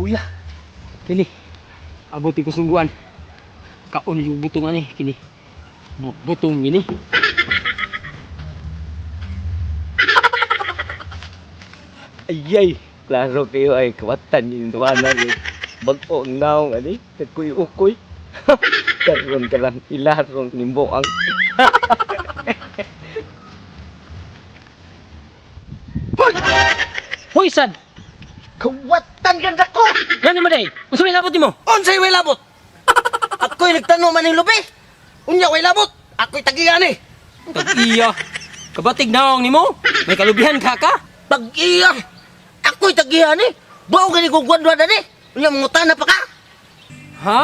Kuya. Kini. Abot ko sungguan. Kaon yung butong ani kini. Butong gini. Ayay, klaro kayo ay kawatan yung duwana ni. Bag-o ang naong ani, nagkuy-ukoy. Karon ka lang ilarong nimbo ang. Hoy sad. Kawatan ganda ko! Ngano man day? Unsa may labot nimo? Unsay way labot? Ako'y nagtanom man ng lubi. Unya way labot. Ako'y tagiyan eh. Tag-iya. Kabatig naong nimo? May kalubihan ka ka? Tag-iya. Ako'y tagiyan eh. Bao gani kong gwadwad ani. Unya mangutana pa ka. Ha?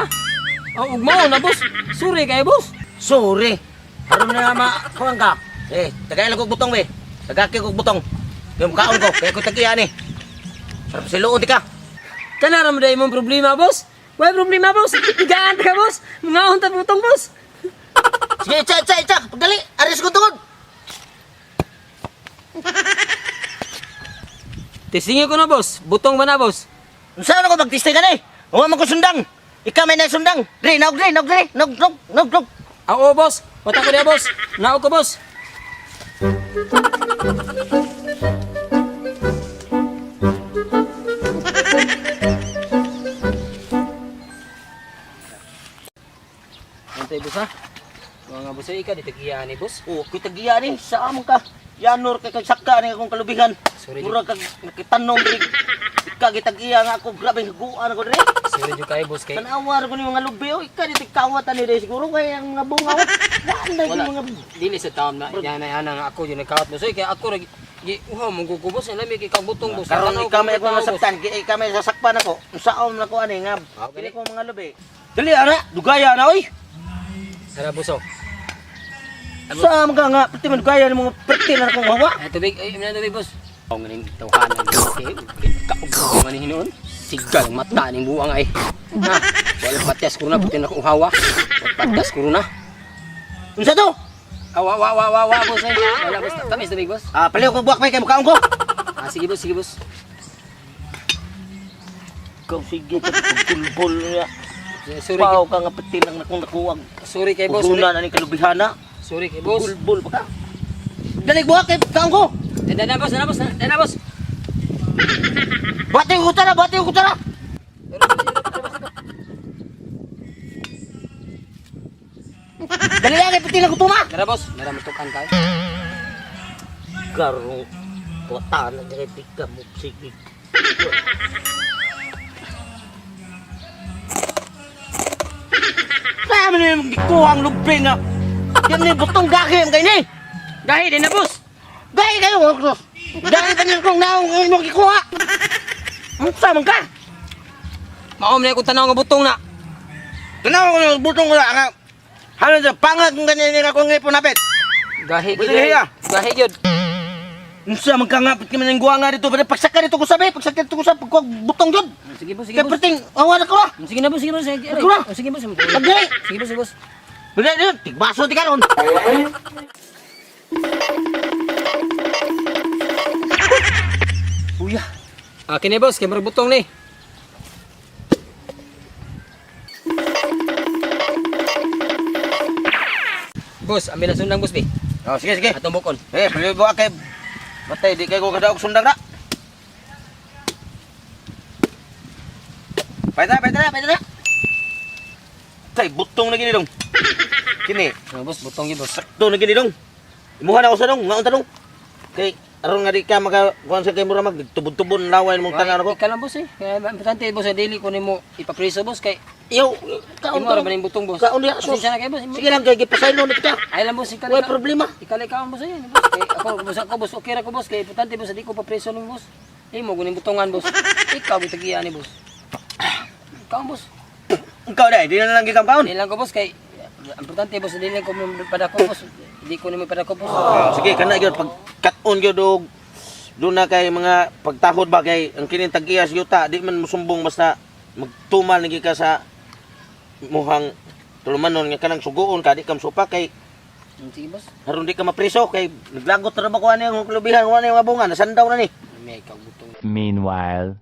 Oh, ug mao na boss. Sorry kay boss. Sorry. Aron na ma kuan ka. Eh, tagay lang kog butong we. Tagaki kog butong. Yung kaon ko, kaya ako'y tagiyan eh. Sarap siluon di ka. Kana ra man day imong problema, boss. Way problema, boss. Higaan ka, boss. Mangaon ta butong, boss. Sige, itsa, itsa, itsa. Pagdali, aris ko tungod. Testingin ko na, boss. Butong ba na, boss? Unsa na ko magtisting ka ni? Huwag man ko sundang. Ikaw may sundang. Dre, naog dre, naog dre, naog, naog, naog, naog. Ah, oo, boss. Wata ko niya, boss. Naog ko, boss. Antay, boss, ha? Mga boss, ay, ikaw, di tagiyaan ni boss. Oh, kita giya ni sa among ka. Yanor kay kag saka ni akong kalubihan. Sorry, Mura kag nakitanom diri. Ika gitagiya nga ako, grabe haguan ako diri. Sorry, jud kayo, boss, kay Tanawa ra ko ni mga lubi oh, ika di kawat ani diri siguro kay ang mga bunga. Oh. Wala Wala. yung mga Dili sa taon na yan na nga ako yun nagkawat boss. Oy, kaya ako ra gi uhaw mo ko boss, lami kay kagbutong boss. Karon Tanaw ikaw ko, may ako tanaw, boss. masaktan, ikaw may sasakpan ako. Unsaon na ko ani nga. Ah, Kini ko mga lubi. Dali ara, dugaya na oy. Tara boss. Oh. Sa among ka nga, pati man dugaya ni mga perti na akong hawa. Ay tubig, ay na tubig boss. Ang nganing tawhanan. Okay, kaugong ani hinuon. Sigal ang mata ning buang ay. Ha, wala patas ko na puti na ko uhawa. Wala patas ko na. Unsa to? Awa wa wa wa wa boss ay. Wala boss, tamis tubig boss. Ah, paliw ko buwak may kay mukaon ko. Ah, sige boss, sige boss. Ikaw sige ka pagkulbol niya. Sorry, Pao ka nga pati lang akong nakuwag. sorry kay boss. Sorry, Uguna na ni kalubihana. sorry kay boss. Bulbul pa ka. Dali buhak kay kaon ko. Dana na boss, dana boss, dana boss. Bati ko tara, bati ko tara. Dali lang kay pati lang ko tuma. Dara boss, dara mutukan kay. Garo. Wata na diri tika mo sige. Kaya man yung gikuha ang lubi nga. Yan ni butong gaki kay ni. Gahi din na boss. Gahi kayo, Okros. Gahi pa niyo kung naong ang imong gikuha. Unsa man ka? Maom na akong tanaw nga butong na. Tanaw ko ng butong ko nga. Halos sa pangag kung ganyan nila akong ngipon napit. Gahi Buti gyud. hiya. Gahi gyud. Unsa man ka nga pati man ang guwa nga dito, pati pagsaka dito ko sabi, pagsaka dito ko sa pagkuha butong jud. Sige boss, sige Kay boss. perting awa na ko ah. Sige na boss, sige boss. Sige Ako na. Sige boss. Pagdali. Sige boss, sige boss. Bili dito, tigbaso ti karon. Uya. Ah, kini boss, kay murag butong ni. Boss, ambil na sundang boss bi. Oh, sige sige. Atong bukon. Eh, pili buha kay Batay di kay ko kadaog sundang na. Pwede na, pwede na, pwede na. Tay, butong na gini dong. Kini, Ah, boss, butong gyud boss. sakto na gini dong. Imuha na ako sa dong, ngaon ta dong. Kay aron nga di ka maka kuan sa kay mura mag tubod-tubod laway mong tanan ako. Ikaw lang boss eh. Kaya importante boss, dili ko nimo ipapreso boss kay Iyo, kaon imo ra ba ning butong boss. Kaon diha sus. Pasensya na kayo boss. Sige lang kay gipasaylo na kita. Ay lang boss, ikaw. Way problema. Ikaw lang boss ayun, boss. Kay ako boss ako boss, okay ra ko boss kay importante boss di ko papreso nimo boss. Imo guning butongan boss. Ikaw gitagiya ni boss. Ikaw boss. Ikaw dai, di na lang gikam kaon. Di lang ko boss kay importante boss di lang ko padako boss. Di ko nimo padako boss. Oh, sige kana gyud pag cut-on gyud og doon na kay mga pagtahod ba kay ang kining tag-iya sa yuta di man mosumbong basta magtumal ni ka sa muhang tulumanon nga kanang suguon ka di ka supa kay Sige boss. aron di ka mapriso kay naglagot ra ba ko ani ang kulubihan ko ani ang bunga nasandaw na ni. May ikaw butong. Meanwhile.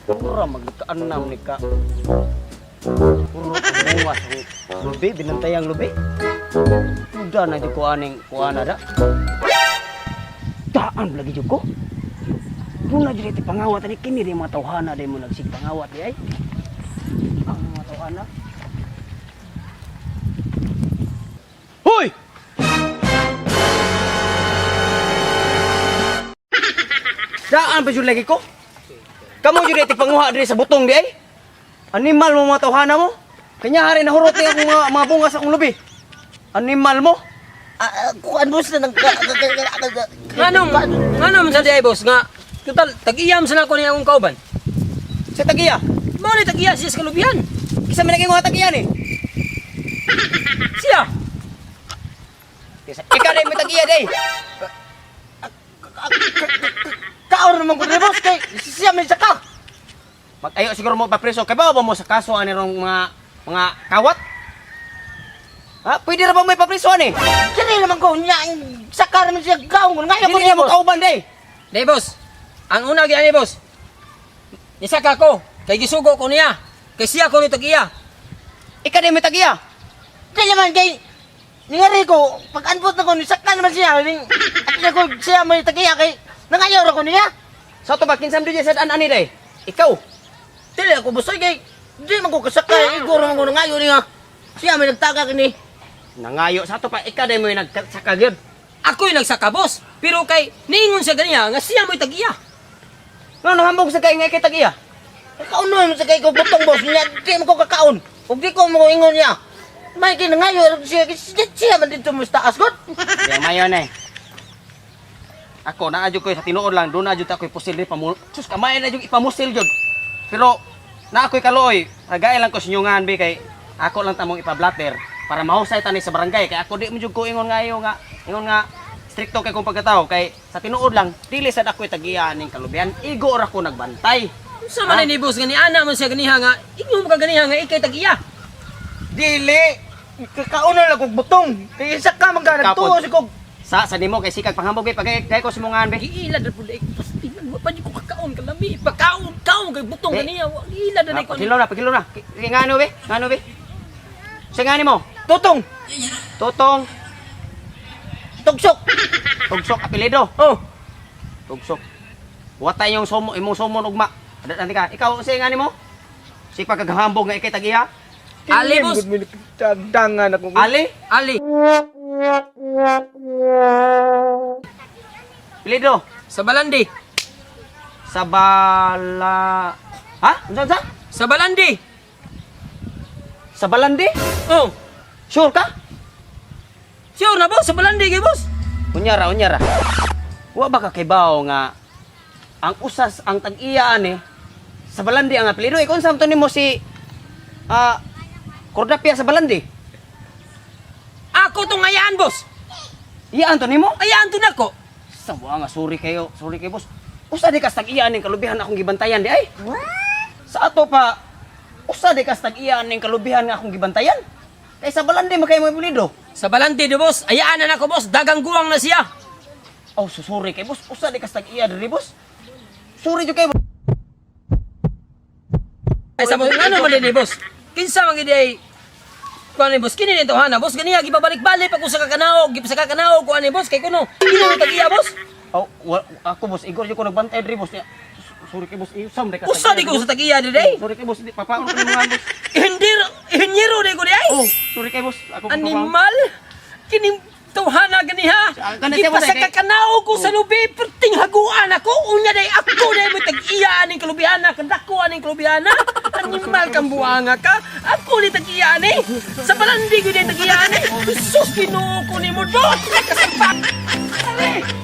Pura magkaanam ni ka. Puro bunga sa lubi, binantayang lubi. Uda na jud ko aning kuana da. Daan lagi jud ko. Doon na jud iti pangawat ani kini di mga tawhana di mo nagsigpangawat di ay. Ang mga tawhana. Hoy! Daan pa jud lagi ko. Kamo jud iti panguha diri sa butong di ay. Animal mo mga tawhana mo. Kanya hari nahurot ni akong mga bunga sa akong lubi. Animal mo. Kuan boss na nang Nganong, nganong sa di ay boss nga total tag-iyam sa nako niya akong kauban. Sa tagiya. Mao ni tag-iya siya sa kalubihan. Kisa may naging mga tagiya ni. Siya. Ikaw na may tagiya day. Kaon naman ko ni boss kay siya may saka. Mag-ayo siguro mo papreso. Kay ba mo sa kaso ani rong mga kawat? Ha? Pwede ra ba mo ipapreso ani? Kini naman ko nya saka naman siya kaon ko ngayo ko Dili niya mo boss. kauban day. Di boss. Ang una gyud ani boss. Nisaka ko kay gisugo ko niya. Kay siya ko ni tag-iya. Ikaw na may tagiya. Di naman kay ningari ko pag anbot na ko ni saka naman siya ning at na ko siya may tagiya kay nangayaw ra ko niya. Sa to ba kinsam dyan sa daan ani day? Ikaw. Dili ako boss ay, kay di man ko kasaka igor man ko nangayo niya. Siya may nagtaga kini. Nangayo sa to pa ikaw day mo yung nagsaka gyud. Ako'y nagsaka boss. Pero kay niingon siya ganiya nga siya mo'y tag-iya. Ngano hambog sa kay nga kay tagiya? Kaon naman sa kay ko butong boss niya di man ko kakaon. Ug di ko mo ingon niya. May kinangayo siya siya, siya man dito mo sa taas god. Kaya mayon eh. Ako naa jud ko sa tinuod lang doon na jud ako'y pusil di pamu. Sus kamay na jud ipamusil jud. Pero na ako'y kaluoy, ragay lang ko sinyungan bi kay ako lang tamong ipablatter para mahusay tani sa barangay kay ako di mo jud ko ingon nga ayo nga ingon nga strikto kay kong pagkatao kay sa tinuod lang dili sad ako'y tagiya ning kalubihan igo ra ko nagbantay. Unsa man ni boss nga ni ana man siya ganiha nga ingon mo ka ganiha nga ikay tag-iya. Dili kakaon na lang kog butong. Kay isa ka man ka nagtuo Kapod. si kog. Sa nimo kay sikag panghambog kay pagay kay ko simungan bi. Giila na pud ay pastilan wa pa ko kakaon kalami pakaon kaon kay butong Di. ganiha wa giila na ko. Pagilo na, pagilo na. Kay ngano be? Ngano be? Sa ngani mo? Tutong, Totong, tugsok. Tugsok apelyido. Oh, Tugsok. Watay yung sumo, imong sumon ugma. Adat ka. Ikaw sa ngani mo? Si pagkagahambog nga ikay tagiya. Ali boss, Dangan ako. Ali, Ali apelyido. sa Balandi, Sabala. Ha? Unsa unsa? sa Balandi. Sa Balandi? Oh, Sure ka? sure na boss, sa Balandi kay boss. Unyara, unyara. Wa ba ka kibaw nga ang usas ang tag-iya ani sa Balandi ang apelyido? Ikaw unsa man to nimo si Cordapia sa Balandi? Ako tong ayaan boss. Iyaan to nimo? Ayaan to nako. Sawa nga, sorry kayo. Sorry kayo, boss. Usa di kas tag-iya ning kalubihan akong gibantayan di ay. Sa ato pa, usa di kas tag-iya ning kalubihan nga akong gibantayan. Kay sa balandi makay mo ibulido. Sa Balandi do boss, ayaan na nako boss, dagang guwang na siya. Oh, so sorry kay boss. Usa di kas tag-iya diri, boss. Sorry jud kay boss. Ay sa boss, ngano man din boss? Kinsa man gid ay kuan ni boss kini ni tawhana boss ganiha gibabalik-balik pa ko sa kakanaog, gipasa kakanaog kuan ni boss kay kuno. Kini mo tag-iya boss. Oh, ako boss, igor jud ko nagbantay diri, boss. Sorry kay boss, usam di kas. Usa di ko sa tag-iya di day. Sorry kay boss, di papaon ko nimo nga, boss. Hindi inhinyero di ko di ay. Oh, sorry kay boss. Ako papaon. Animal! Kining tawhana ganiha! Ah, kana siya, boss, Gipasa eh, ka kanaog ko sa lubi, perting haguan ako! Unya day ako day mo tag-iya aning kalubihana, kadako aning kalubihana! Animal kang buanga ka! Ako ni tag-iya ani! Sa balandi ko day tag-iya ani! Sus, Ginoo ko ni mo dot! Kasampa! Ali!